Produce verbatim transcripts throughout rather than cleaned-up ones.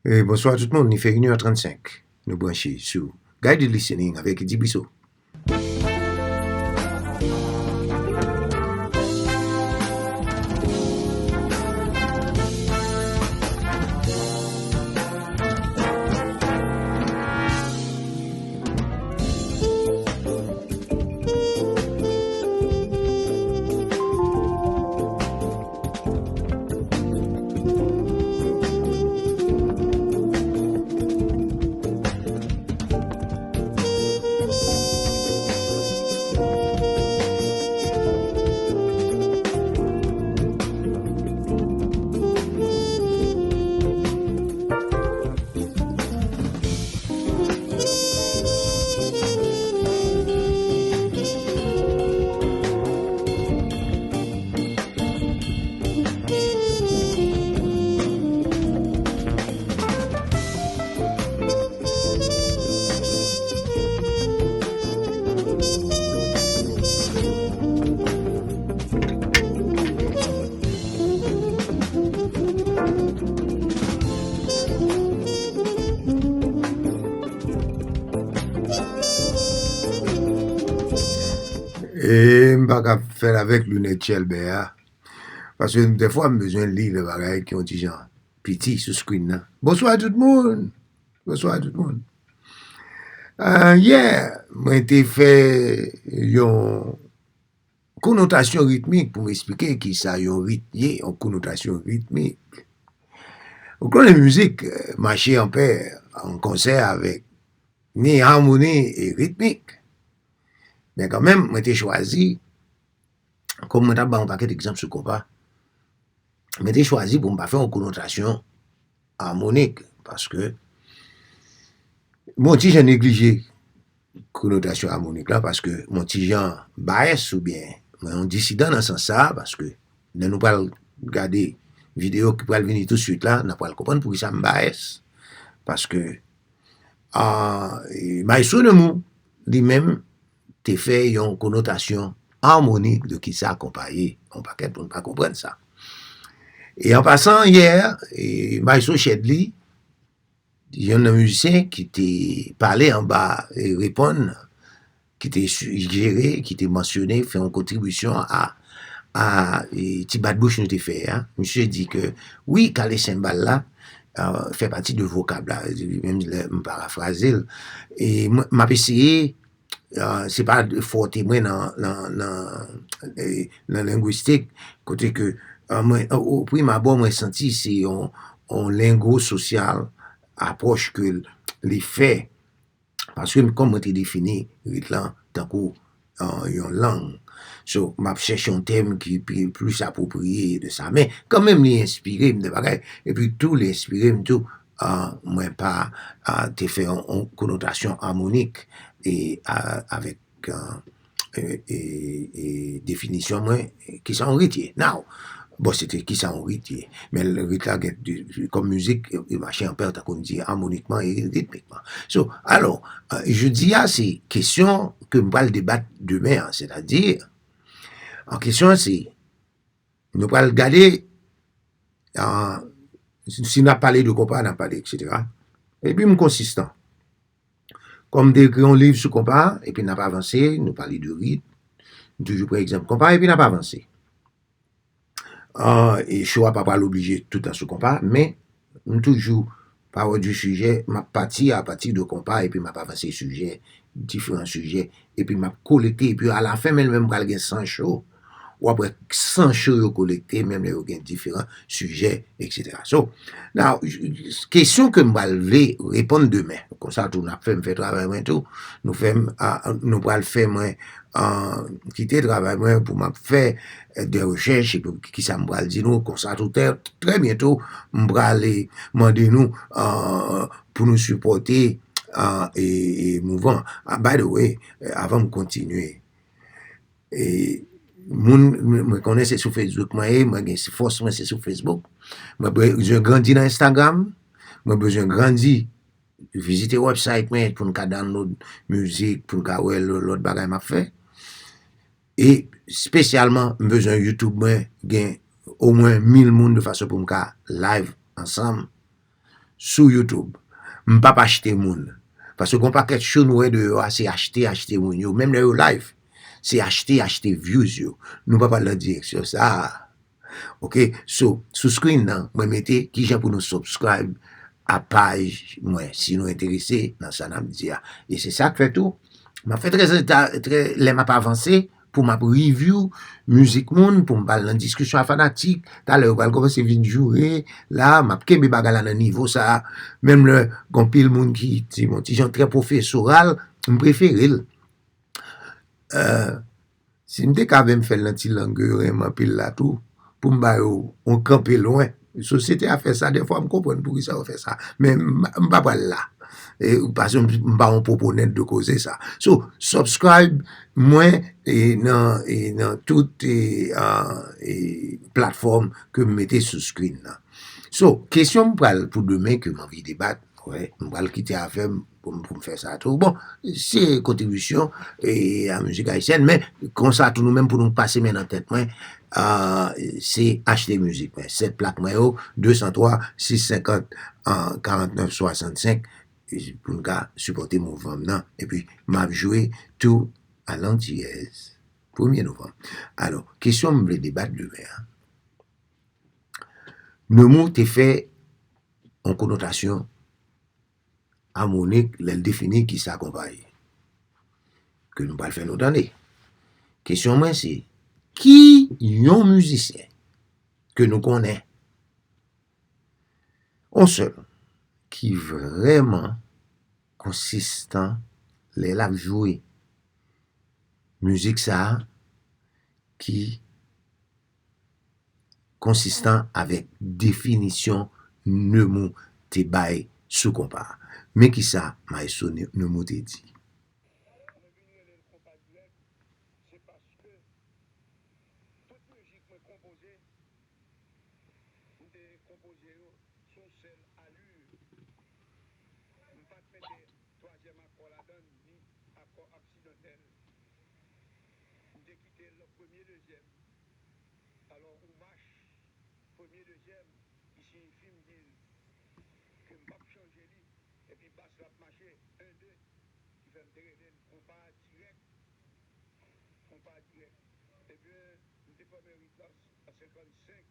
E bonswa tout moun, li fè inè trannsenk. Nou branche sou Guided Listening avèk Eddy Brissot. E m pa ka fè l avèk linèt Chèlbè a. Paske dèfwa m bezwen li lè bagay ki yon ti jan piti sou screen nan. Bonswa tout moun! Bonswa tout moun! Ah, yè, mwen te fè yon konotasyon ritmik pou m eksplike ki sa yon rit ye, yon konotasyon ritmik. Ou konnen mizik, eh, mache anpè, an konsè avèk ni amoni e ritmik. Men kanmenm, mwen te chwazi, kòm mwen t ap ba yon pakèt egzanp sou konpa, mwen te chwazi pou m pa fè yon konotasyon amonik, paske mwen ti jan neglije konotasyon amonik la, paske mwen ti jan bayès oubyen mwen yon disidan nan sans sa a, paske lè nou pral gade videyo ki pral vini tousuit la, n a pral konprann poukisa m bayès. Paske, ah, e, Maestro Nemours, li menm, te fè yon konotasyon amonik de kisa konpa ye. Yon pakèt moun pa konprann sa. E an pasan, yè, e, Maestro Chedly, yonn nan mizisyen ki te pale anba, e, reponn, ki te sijere, ki te mansyone, fè yon kontribisyon a, a, e, ti bat bouch nou te fè a. Misye di ke, wi, kale senbal la, a, fè pati de vokab la. Menm lè m parafraze l. E mwen, m ap eseye, a, se pa fòte mwen nan, nan, nan, e, nan lengwistik, kote ke, a, mwen, o, o prim abò, mwen santi se yon, yon lengo sosyal apwòch ke l, li fè. Paske kòm mwen te defini rit lan tankou, a, yon lang. So, m ap chèche yon tèm ki pi, plis apwopriye de sa. Men, kanmenm, li enspire m de bagay. Epi tou, li enspire m tou, a, mwen pa, a, te fè yon, yon konotasyon amonik e, a, avèk, a, e, e, e definisyon mwen, kisa yon rit ye. Now, bon, se te kisa yon rit ye. Men rit la gen de, kòm mizik, e, e mache anpè, tankou n di, amonikman e ritmikman. So, alò, e, jodi a, se kesyon ke m pral debat demen an, sètadi, an kesyon an, se, nou pral gade, a, si, si n ap pale de konpa, n ap pale, etsetera. Epi m konsistan. Kòm m te ekri yon liv sou konpa, epi n ap avanse, nou pale de rit, m toujou pran egzanp konpa, epi n ap avanse. A, e show a pa pral oblije tout tan sou konpa, men m toujou pawòl di sijè, m ap pati apati de konpa, epi m ap avanse sijè, diferan sijè, epi m ap kolekte, epi alafen, menm lè m pral gen san show, w ap wè san show yo kolekte, menm lè yo gen diferan sijè, etsetera. So, now, kesyon ke m pral vle reponn demen, konsa tou n ap fè m fè travay mwen tou, nou fè m, a, nou pral fè mwen, a, kite travay mwen pou m ap fè, e, de rechèch, epi kisa m pral di nou, konsa tou trè, trè byento, m pral, e, mande nou, a, pou nou sipòte, a, e, e mouvman. A, by the way, e, avan m kontinye, e, moun, mwen, mwen konnen se sou Facebook mwen ye, mwen gen fòs mwen se sou Facebook. Mwen bezwen grandi nan Instagram, mwen bezwen grandi, vizite website mwen pou n ka download mizik, pou n ka wè lò-, lòt bagay m ap fè. E espesyalman, m bezwen YouTube mwen gen omwen mil moun de fason pou m ka live ansanm. sou YouTube. M p ap achte moun. Paske gon pakèt show nou wè deyò a, se achte, achte moun yo. Menm lè yo live, se achte, achte views yo. Nou pa pral nan direksyon sa a. Ok? So, sou screen nan, mwen mete kijan pou nou subscribe a paj mwen, si nou enterese nan sa n ap di a. E se sa k fè tou, m ap fè trè, trè, lè m ap avanse, pou m ap review mizik moun, pou m pral nan diskisyon a fanatik. Talè yo pral kòmanse vin joure. La, m ap kenbe bagay la nan nivo sa a. Menm lè gon pil moun ki di m yon ti jan trè pwofesoral, m prefere l. Euh, si m te ka menm fè l nan ti lang ke yo renmen anpil la tou, pou m ba yo yon kanpe lwen. Sosyete a fè sa, dèfwa m konprann poukisa yo fè sa. Men m, m pa pral la. E, paske m, m pa yon pwoponèt de koze sa. So, subscribe mwen e nan, e nan tout e, a, e, platfòm ke m mete sou screen nan. So, kesyon m pral pou demen ke m anvi debat, wè, m pral kite afè m pou m, pou m fè sa tou. Bon, se kontribisyon e, a mizik ayisyèn, men konsa tou nou menm pou nou pase men nan tèt mwen, a, se achte mizik mwen. Sèt plak mwen yo, de san twa, sis senkant, a, karant nèf swasannsenk, pou n ka sipòte mouvman m nan. Epi, m ap jwe tou a Lantiyèz, premye novanm. Alò, kesyon m vle debat demen an. Neumou te fè yon konotasyon amonik lè l defini kisa konpa ye. Ke nou pral fè nou tande. Kesyon mwen se, ki yon mizisyen ke nou konnen, yon sèl, ki vrèman konsistan lè l ap jwe mizik sa a, ki konsistan avèk definisyon Neumou te bay sou konpa a. Men kisa Maestro Ne-, Neumou te di. Mwen vin rele l konpa dirèk, se paske tout mizik mwen konpoze, m te konpoze yo sou yon sèl alur. M pa t mete twazyèm akò ladan l, ni akò aksidantèl. M te kite l premye, dezyèm. Alò, ou mach, premye, dezyèm, ki siyifi m di l ke m p ap chanje li, epi bas la ap mache, en, de, ki fè m te rele l konpa dirèk, konpa dirèk. Ebyen, m te fòme rit la an senkannsenk.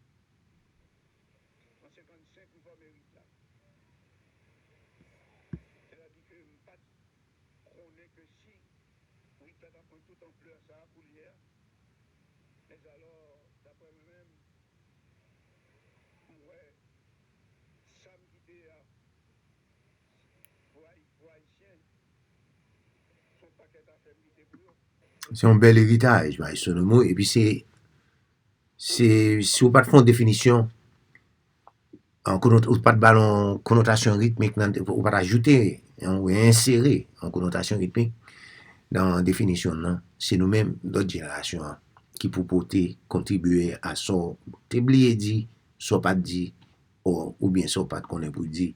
An senkannsenk, m fòme rit la. Sètadi ke m pa t konnen ke si rit la t ap pran tout anplè sa a koulye a, men alò, daprè mwen menm, m wè sa m kite a pou Ayi-, pou Ayisyen, se yon pakèt afè m kite pou yo. Se yon bèl eritaj, Maestro Neumou, epi se, se, si w pa t fè yon definisyon, an konot-, ou pa t ba l yon konotasyon ritmik nan, ou pa t ajoute, yon, ou ensere yon konotasyon ritmik nan definisyon l nan, se nou menm, lòt jenerasyon an, ki pou pote, kontribye a sa w te bliye di, sa w pa t di, o, oubyen sa w pa t konnen pou di,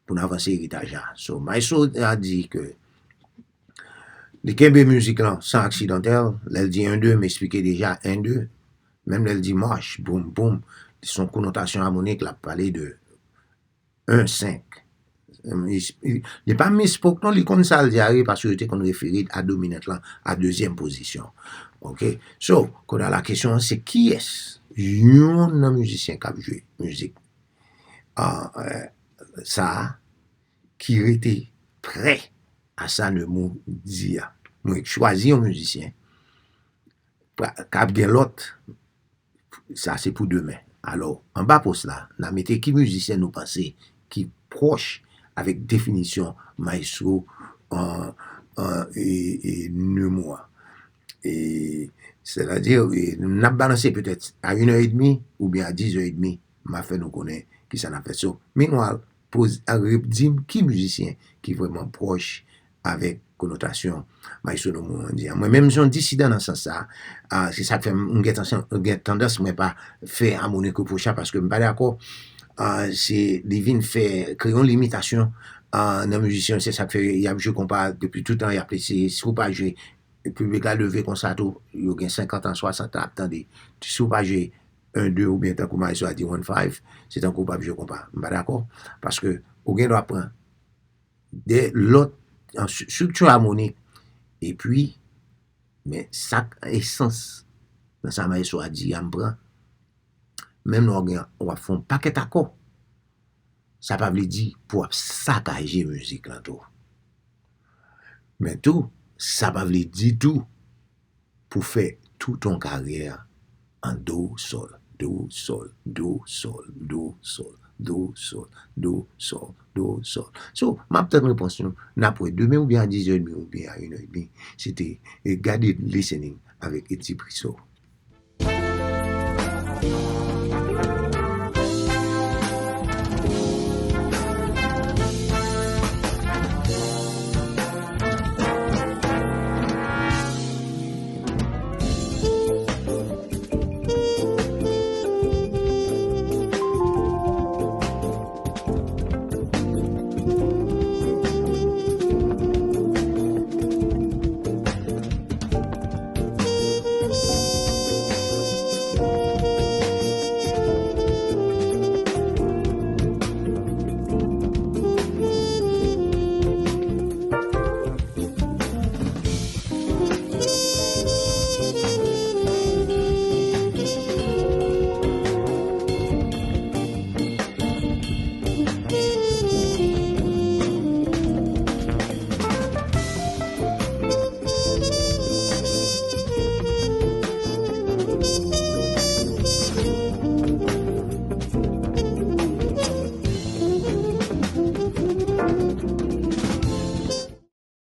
pou n avanse eritaj la. So, Maestro a di ke li kenbe mizik lan san aksidantèl, lè l di en, de, m eksplike deja en, de, menm lè l di mach, boum, boum, se yon konotasyon amonik, l ap pale de en, senk. Li pa mispoke non, li konn sa l di a wi, paske yo te konn refere a dominant lan a dezyèm pozisyon. Ok? So, kounye a la kesyon an se kiyès youn nan mizisyen k ap jwe mizik, a, sa a ki rete prè a sa Neumou di a. Mwen chwazi yon mizisyen, pa, k ap gen lòt, sa se pou demen. Alò, anba pòs la, n a mete ki mizisyen nou panse ki pwòch avèk definisyon Maestro, an, an, e, e, Neumou a. E, sètadi, e, n ap balanse petèt a inè edmi oubyen a dizè edmi, m a fè nou konnen kisa n ap fè. So, meanwhile, poz, a, rep-, di m ki mizisyen ki vrèman pwòch avèk konotasyon Maestro Neumou an di a. Mwen menm, m se yon disidan nan sans sa a. A, se sa k fè m, m gen tansyon, gen tandans mwen pa fè amonik repwòch la paske m pa dakò. A, se, li vin fè, kreye yon limitasyon, a, nan mizisyen yo. Se sa k fè y ap jwe konpa depi toutan, y ap eseye. Si w pa jwe, piblik la leve konsa tou, yo gen senkant an, swasant an ap tande. Si w pa jwe en, de oubyen tankou Maestro a di one five, se tankou w p ap jwe konpa. M pa dakò, paske Ou gen dwa pran de lòt an stri- strikti amonik, epi, men sa k esans nan sa maestro a di a m pran, menm lè w gen, w ap fè yon pakèt akò, sa pa vle di pou w ap sakaje mizik lan tou. Men tou, sa pa vle di tou pou fè tout yon karyè an do, sòl, do, sòl, do, sòl, do, sòl, do, sòl, do, sòl, do, sòl. So, m ap tann repons nou. N ap wè demen oubyen a diz è edmi oubyen a inè edmi. Se te, e, Guided Listening avèk Etsy Priso.